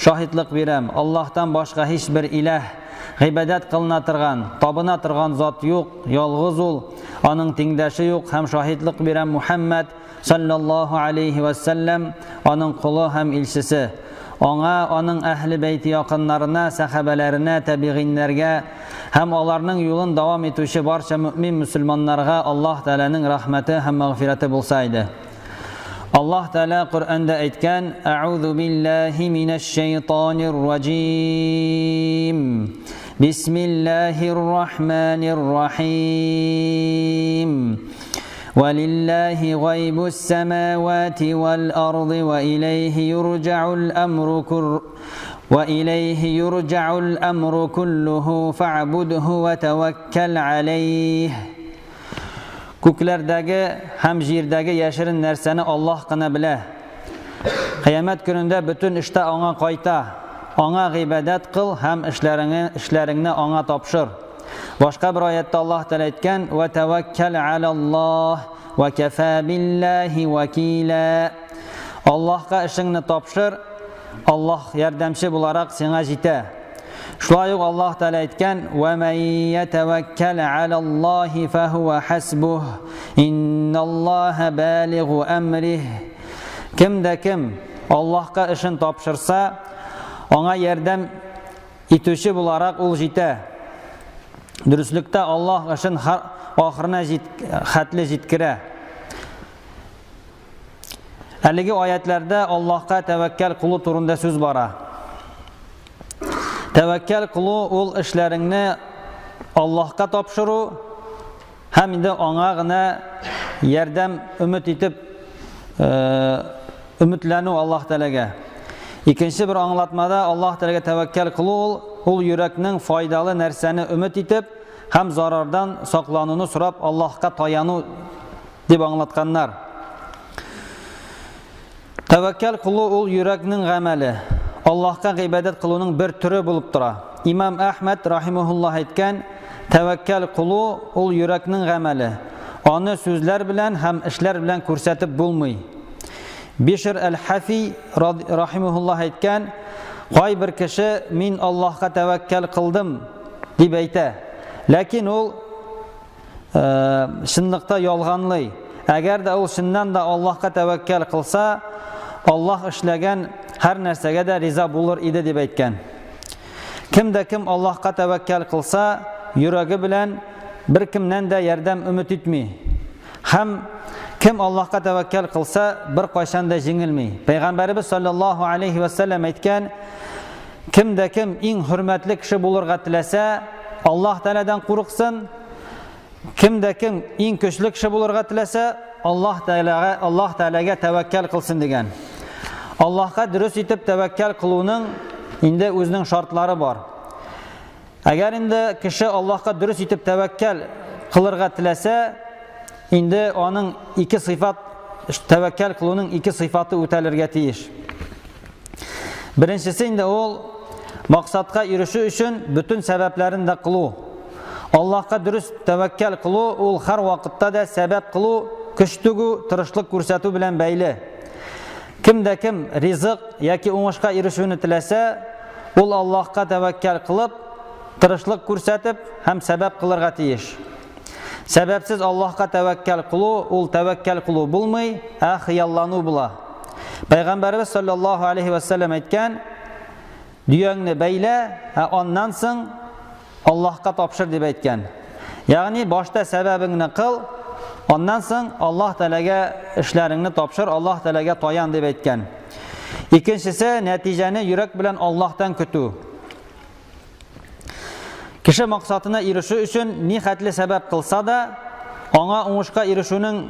Шаһитлык бирәм, Аллаһтан башка һичбер иләһ, гыйбадәт кылына торган, табына торган зат юк, ялгыз ул, аның тиңдәше юк һәм шаһитлык бирәм Мухәммәд, саллаллаһу алейһи вә сәлләм, аның колы һәм илчесе. Аңа, аның әһле бәйте якыннарына, сәхабәләренә, тәбигыйннәргә һәм аларның юлын дәвам итүче барча мөэмин мөселманнарга Аллаһ Тәгаләнең рәхмәте һәм мәгъфирәте булса иде. Аллаһ Тәгалә Коръәндә әйткән: "Әгъузу биллаһи минәш-шәйтанир раҗим. Бисмиллаһир рахманир рахим. Валиллаһи гайбус самавати вал арды ва иләйһи юрҗаул амру кур ва иләйһи юрҗаул амру куллуху фа'будһу ва таваккал алейһ." Күкләрдәге һәм җирдәге яшерен нәрсәне Аллаһ кына белә. Кыямәт көнендә бөтен эш тә аңа кайта. Аңа гыйбадәт кыл һәм эшләреңне, эшләреңне аңа тапшыр. Башка бер аятта Аллаһ Тәгалә әйткән: "Ва таваккал алаллаһ ва кафа биллаһи вакила." Аллаһка эшеңне тапшыр, Аллаһ ярдәмче буларак сиңа җитә. Шулай ук Аллаһ Тәгалә әйткән: "Ва ман ятаваккал алаллаһи фахува хасбух. Инналлаһа балигу амрих." Кем дә кем Аллаһка эшен тапшырса, аңа ярдәм итүче буларак ул җитә. Дөреслектә Аллаһ эшен ахырына хәтле җиткерә. Әлеге аятләрдә Аллаһка тәвәккәл кылу турында сүз бара. Тәвәккәл кылу ул эшләреңне Аллаһка тапшыру һәм инде аңа гына ярдәм өмет итеп өметләнү Аллаһ Тәгаләгә. Икенче бер аңлатмада Аллаһ Тәгаләгә тәвәккәл кылу ул ул йөрәкнең файдалы нәрсәне өмет итеп һәм зарардан саклануны сорап Аллаһка таяну дип аңлатканнар. Тәвәккәл кылу ул йөрәкнең гамәле. Аллаһка гыйбадәт кылуның бер төре булып тора. Имам Әхмәд рахимахуллаһ әйткән, тәвәккәл кылу ул йөрәкнең гамәле. Аны сүзләр белән һәм эшләр белән күрсәтеп булмый. Бишр әл-Хафи рахимахуллаһ әйткән, кайбер кеше мин Аллаһка тәвәккәл кылдым дип әйтә. Ләкин ул чынлыкта ялганлый. Әгәр дә ул чыннан да Аллаһка тәвәккәл кылса, Аллаһ эшләгән һәр нәрсәгә дә риза булыр иде дип әйткән. Кем дә кем Аллаһка тәвәккәл кылса, йөрәге белән бер кемнән дә ярдәм өмет итми. Һәм кем Аллаһка тәвәккәл кылса, бер кайчан да җиңелми. Пәйгамбәребез саллаллаһу алейхи ва саллям әйткән, кем дә кем иң хөрмәтле кеше булырга теләсә, Аллаһ Тәгаләдән курыксын. Кем дә кем иң көчле кеше булырга теләсә, Аллаһ Тәгаләгә, Аллаһ Тәгаләгә тәвәккәл кылсын дигән. Аллаһка дөрес итеп тәвәккәл кылуның инде үзенең шартлары бар. Әгәр инде кеше Аллаһка дөрес итеп тәвәккәл кылырга теләсә, инде аның ике сыйфат тәвәккәл кылуның ике сыйфаты үтәлергә тиеш. Беренчесе инде ул максатка ирешү өчен бөтен сәбәпләрен дә кылу. Аллаһка дөрес тәвәккәл кылу ул һәр вакытта да сәбәп кылу, көч түгү, тырышлык күрсәтү белән бәйле. Кем дә кем ризык яки уңышка ирешүне теләсә, ул Аллаһка тәвәккәл кылып, тырышлык күрсәтеп һәм сәбәп кылырга тиеш. Сәбәпсез Аллаһка тәвәккәл кылу ул тәвәккәл кылу булмый, ә хыяллану була. Пәйгамбәребез саллаллаһу алейхи ва саллям әйткән, дөяңне бәйлә, ә аннан соң Аллаһка тапшыр дип әйткән. Ягъни башта сәбәбеңне кыл, аннан соң Аллаһ Тәгаләгә эшләреңне тапшыр, Аллаһ Тәгаләгә таян дип әйткән. Икенчесе, нәтиҗәне йөрәк белән Аллаһтан көтү. Кеше максатына ирешү өчен ни хәтле сәбәп кылса да, аңа уңышка ирешүнең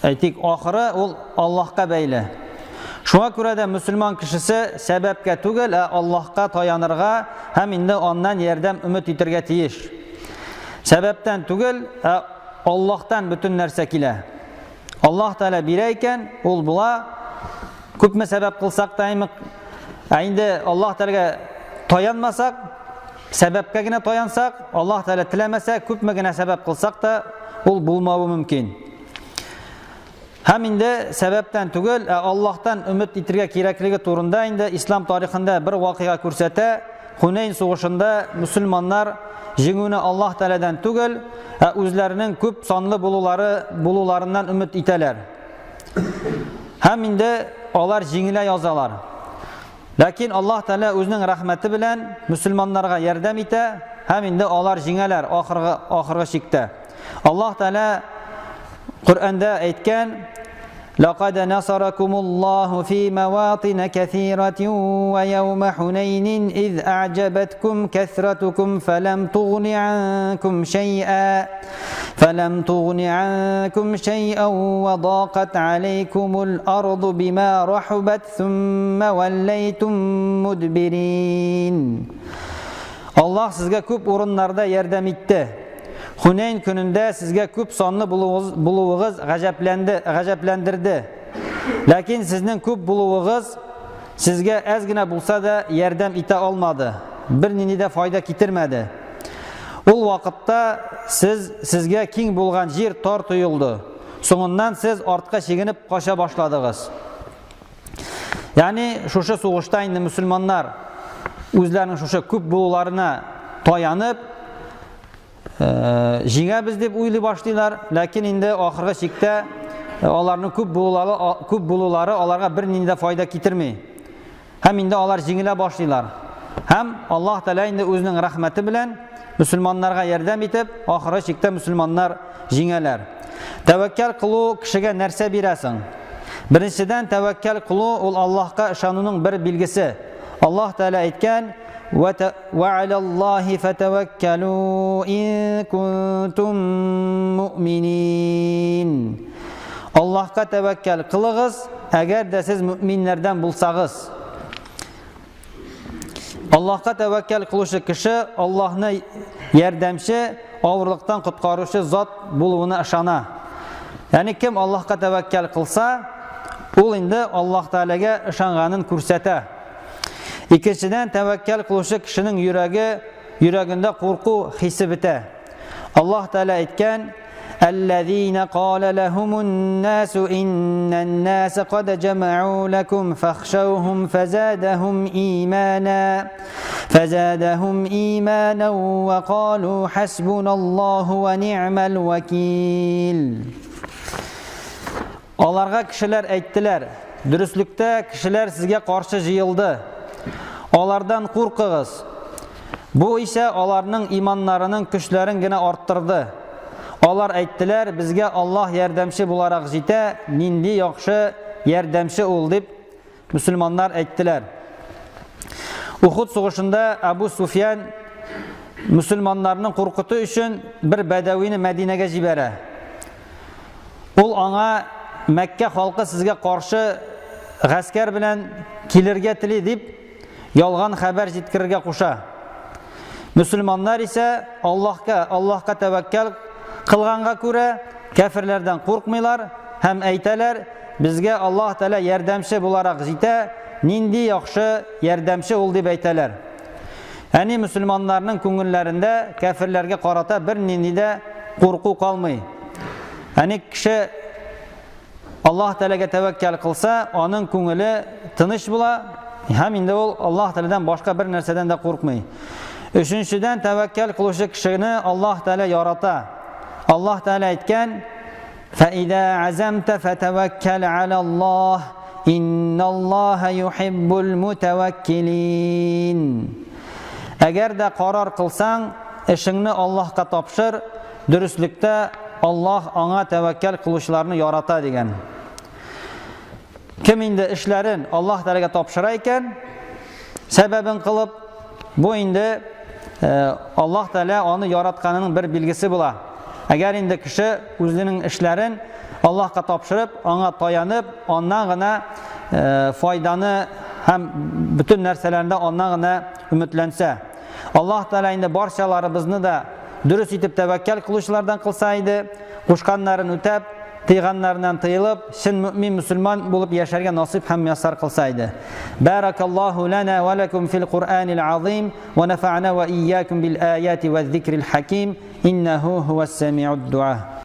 әйтик, ахыры ул Аллаһка бәйле. Шуңа күрә дә мөселман кешесе сәбәпкә түгел, ә Аллаһка таянырга һәм инде аннан ярдәм өмет итәргә тиеш. Сәбәптән түгел, ә Аллаһтан бөтен нәрсә килә. Аллаһ Тәгалә бирә икән, ул була. Күпме сәбәп кылсак та, ә инде Аллаһ Тәгаләгә таянмасак, сәбәпкә генә таянсак, Аллаһ Тәгалә теләмәсә, күпме генә сәбәп кылсак та, ул булмавы мөмкин. Һәм инде сәбәптән түгел, ә Аллаһтан өмет итергә кирәклеге турында инде ислам тарихында бер вакыйга күрсәтә. Хунейн сугышында мөселманнар җиңүне Аллаһ Тәгаләдән түгел, ә үзләренең күп санлы булулары булуларыннан өмет итәләр. Һәм инде алар җиңелә язалар. Ләкин Аллаһ Тәгалә үзенең рәхмәте белән мөселманнарга ярдәм итә һәм инде алар җиңәләр ахыргы ахыргы чиктә. Аллаһ Тәгалә Коръәндә әйткән: "Лакад насаракумуллаһу фи маватин кәсиратин ва яума хунайнин из а'җабаткум кәсратукум фалам тугни анкум шәй'a فلم تغن عنكم شيئا وضاقت عليكم الأرض بما رحبت ثم وليتم مدبرين. Аллаһ сезгә күп урыннарда ярдәм итте. Хунейн көнендә сезгә күп санлы булуыгыз, булуыгыз гаҗәпләнде, гаҗәпләндерде. Ләкин сезнең күп булуыгыз сезгә әз генә булса да ярдәм итә алмады. Бернинди дә файда китермәде. Ул вакытта сез сезгә киң булган җир тар тоелды. Соңыннан сез артка чигенеп кача башладыгыз. Ягъни шушы сугышта инде мөселманнар үзләренең шушы күп булуларына таянып, җиңәбез дип уйлый башлыйлар, ләкин инде ахыргы чиктә аларның күп булулары күп булулары аларга бернинди дә файда китерми. Һәм инде алар җиңелә башлыйлар. Һәм Аллаһ Тәгалә инде үзенең рәхмәте белән мөселманнарга ярдәм итеп, ахыры чиктә мөселманнар җиңәләр. Тәвәккәл кылу кешегә нәрсә бирә соң? Беренчедән, тәвәккәл кылу ул Аллаһка ышануның бер билгесе. Аллаһ Тәгалә әйткән: "Ва алаллаһи фатаваккалу ин кунтум муъминин." Аллаһка тәвәккәл кылыгыз, әгәр дә сез мөэминнәрдән булсагыз. Аллаһка тәвәккәл кылучы кеше Аллаһны ярдәмче, авырлыктан коткаручы зат булуына ышана. Ягъни кем Аллаһка тәвәккәл кылса, ул инде Аллаһ Тәгаләгә ышанганын күрсәтә. Икенчедән, тәвәккәл кылучы кешенең йөрәге, йөрәгендә курку хисе бетә. Аллаһ Тәгалә әйткән: "Әлләзина кала лахумун насу иннан наса кад җамау лакум фахшаухум фазадахум имана фазадахум имана ва калу хасбуналлаху ва ни'мал вакил." Аларга кешеләр әйттеләр: Дөреслектә кешеләр сезгә каршы җыелды. Алардан куркыгыз. Бу исә аларның иманнарының көчләрен генә арттырды. Алар әйттеләр, безгә Аллаһ ярдәмче буларак җитә, нинди яхшы ярдәмче ул, дип мөселманнар әйттеләр. Ухуд сугышында Абу Суфьян мөселманнарның куркыту өчен бер бәдәвине Мәдинәгә җибәрә. Ул аңа Мәккә халкы сезгә каршы гаскәр белән килергә тели дип ялган хәбәр җиткерергә куша. Мөселманнар исә Аллаһка, Аллаһка тәвәккәл кылганга күрә кәферләрдән куркмыйлар һәм әйтәләр, безгә Аллаһ Тәгалә ярдәмче буларак җитә, нинди яхшы ярдәмче ул дип әйтәләр. Әни мөселманнарның күңелләрендә кәферләргә карата бернинди дә курку калмый. Әни кеше Аллаһ Тәгаләгә тәвәккәл кылса, аның күңеле тыныч була һәм инде ул Аллаһ Тәгаләдән башка бер нәрсәдән дә куркмый. Өченчедән, тәвәккәл кылучы кешене Аллаһ Тәгалә ярата. Аллаһ Тәгалә әйткән: "Фәиза азамта фатаваккал алаллаһ, инналлаһа юхиббул мутаваккилин." Әгәр дә карар кылсаң, эшеңне Аллаһка тапшыр, дөреслектә Аллаһ аңа тәвәккәл кылучыларны ярата дигән. Кем инде эшләрен Аллаһ Тәгаләгә тапшыра икән, сәбәбен кылып, бу инде э, Аллаһ Тәгалә аны яратканының бер билгесе була. Әгәр инде кеше үзенең эшләрен Аллаһка тапшырып, аңа таянып, аннан гына э, файданы һәм бөтен нәрсәләрендә аннан гына өметләнсә. Аллаһ Тәгалә инде барчаларыбызны да дөрес итеп тәвәккәл кылучылардан кылса иде, кушканнарын үтәп, тыйганнарыннан тыелып, чын мөмин мөселман булып яшәргә насыйп һәм мияссар кылса иде. Баракаллаһу лана ва лакум фил Куръанил азим ва нафа'на ва ийякум бил аяти ва зикрил хаким иннаху хуас самиуд дуа.